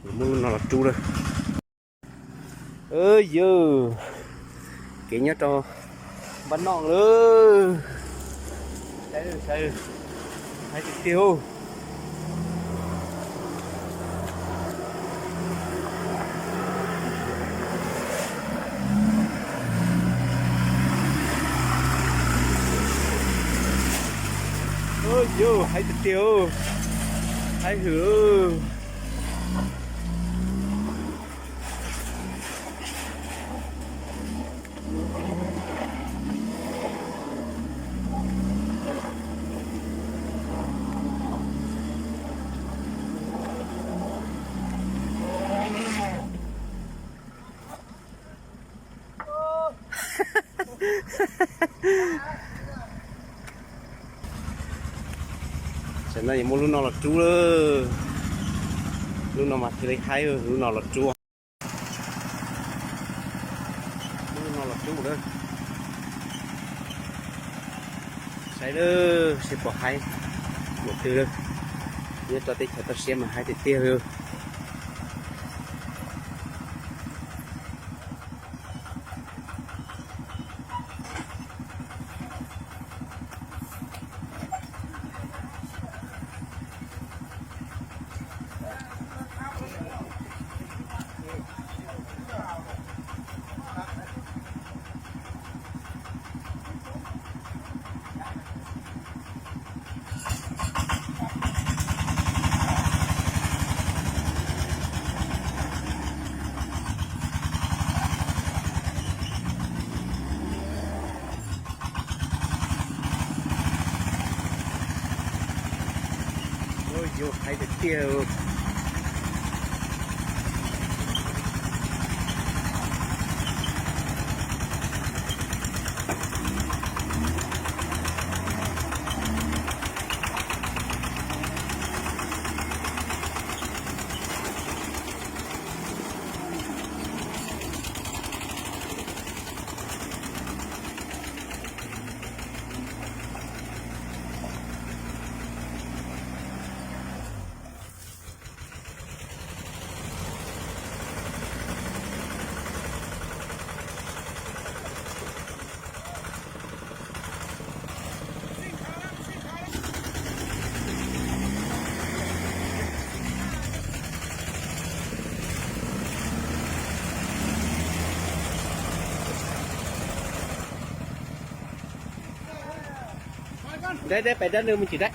Muab lub no los rub lawm. Yog kev nyob rau npaj noj lawm. Saib, saib, haib tiag tiag. Yog haib tiag tiag, haib hwm. Tam no yuav muab lub no los rub lawm. Lub no mas thiaj li haib, lub no los rub. Lub no los rub lawm. Saib lawm, seb puas haib npaum twg lawm. Nyob rau teb chaws toj siab mas haib tiag tiag li. Yog haib tiag tiag. Deb deb pem dab nws mus tsis deb.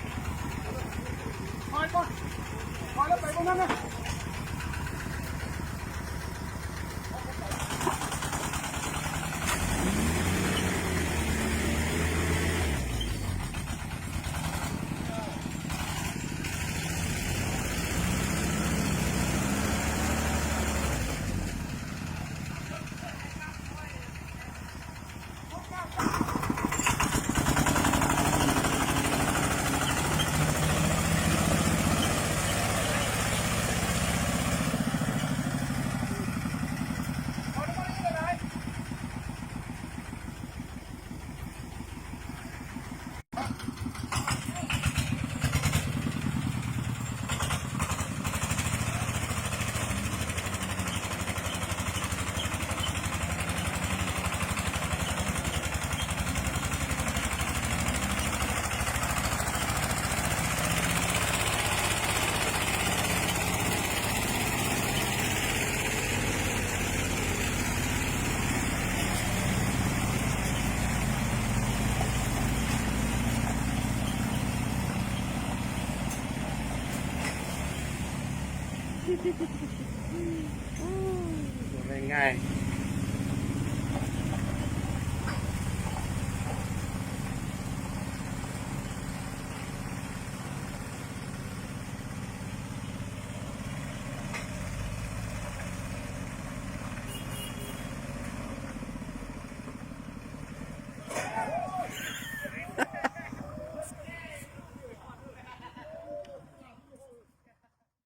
Ua nqaij